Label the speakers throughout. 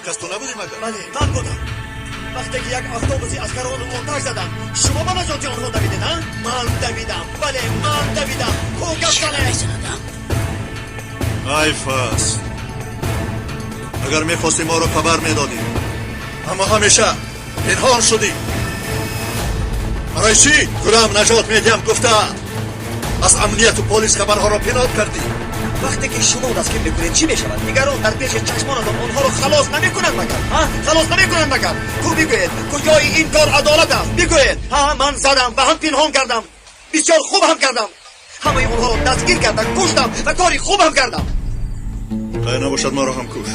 Speaker 1: кас ту набудӣ магар?
Speaker 2: Бале, ман будам. Вақте ки як автобуси аскаронро оташ заданд, шумо ба наҷоти онҳо давидед, а? Ман давидам. Бале, ман давидам. Ку гап занед?
Speaker 1: Ҳайф аст. Агар мехостӣ моро хабар медодӣ, аммо ҳамеша пинҳон шудӣ. Барои чӣ гурам наҷот медиҳам гуфта аз амнияту полис хабарҳоро пинҳон кардӣ?
Speaker 2: Вақте ки шумо дастгир мекунед, чӣ мешавад? Дигарон дар пеши чашмонатон онҳоро халос намекунанд магар? Ҳа? Халос намекунанд магар? Ку бигӯед, куҷои ин кор адолат аст? Бигӯед. Ҳа, ман задам ва ҳам пинҳон кардам. Бисёр хуб ҳам кардам. Ҳамаи онҳоро дастгир кардам, куштам ва кори хуб ҳам кардам.
Speaker 1: Қай набошад, маро ҳам куш.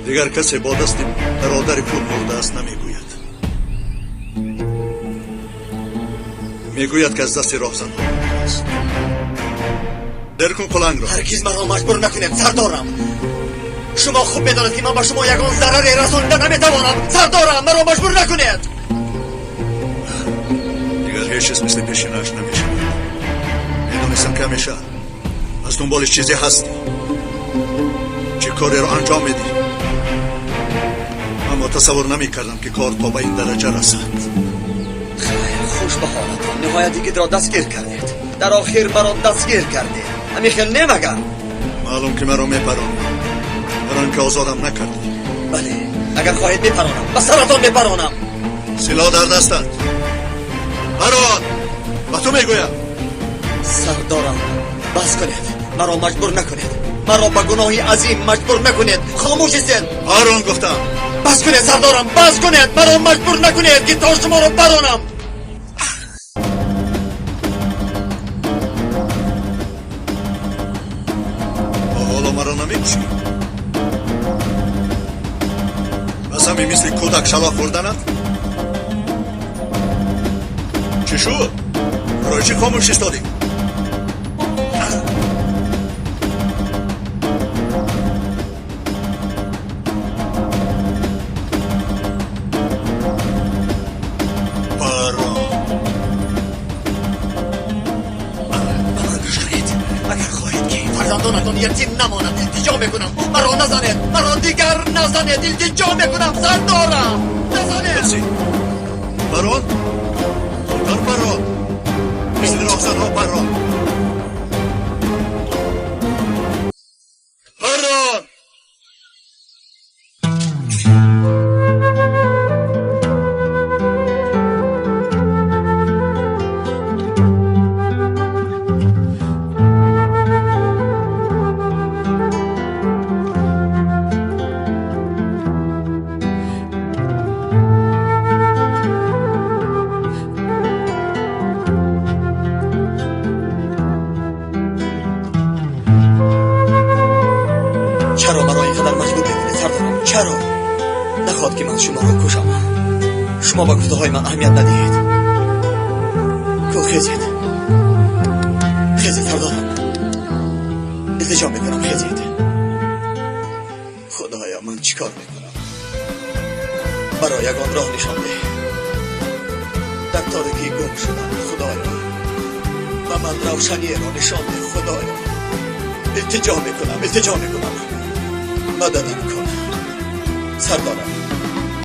Speaker 1: Дигар касе бо дасти бародари худ мурдааст намегӯяд. Мегӯяд, ки аз дасти роҳзанҳо мурдааст. Дер кун қулангро.
Speaker 2: Ҳаргиз маро маҷбур накунед, сардорам. Шумо хуб медонед, ки ман ба шумо ягон зараре расонида наметавонам. Сардорам, маро маҷбур накунед.
Speaker 1: Дигар ҳеҷ чиз мисли пешинааш намешавад. Медонистам, ки ҳамеша аз дунболи чизе ҳастӣ. Чӣ кореро анҷом медиҳӣ. Аммо тасаввур намекардам, ки кор то ба ин дараҷа расад.
Speaker 2: Хайр, хуш ба ҳолатон. Ниҳоят йигитро дастгир кардед. Дар охир маро дастгир кардед. Ҳамин хел не магар?
Speaker 1: Маълум, ки маро мепаронӣ. Барои ин ки озодам накардӣ.
Speaker 2: Бале, агар хоҳед мепаронам. Ба саратон мепаронам.
Speaker 1: Силоҳ дар дастат. Парон! Ба ту мегӯям.
Speaker 2: Сардорам, бас кунед. Маро маҷбур накунед. Маро ба гуноҳи азим маҷбур накунед. Хомӯш истед.
Speaker 1: Парон гуфтам.
Speaker 2: Бас кунед, сардорам, бас кунед. Маро маҷбур накунед, ки то шуморо баронам.
Speaker 1: Ҳоло маро намекушӣ? Бас ҳамин мисли кӯдак шалоқ хӯрданат? Чӣ шуд? Барои чӣ хомӯш истодӣ? Парон.
Speaker 2: Ба ман гӯш кунед. Агар хоҳед, ки фарзандонатон ятим намонад, илтиҷо мекунам, маро назанед. Маро дигар назанед. Илтиҷо мекунам, сардорам, назанед.
Speaker 1: Тарсӣ? Парон? Зудтар парон. Мисли роҳзанҳо парон. Парон!
Speaker 2: Чаро маро ин қадар маҷбур мекунед, сардорам? Чаро? Нахоҳад, ки ман шуморо кушам. Шумо ба гуфтаҳои ман аҳамият надиҳед. Ку хезед. Хезед, сардорам. Илтиҷо мекунам, хезед. Худоё, ман чӣ кор мекунам? Маро ягон роҳ нишон деҳ. Дар торикӣ гум шудам, худоё. Ба ман равшаниеро нишон деҳ, худоё. Илтиҷо мекунам, илтиҷо мекунам. Мададам кун. Сардорам.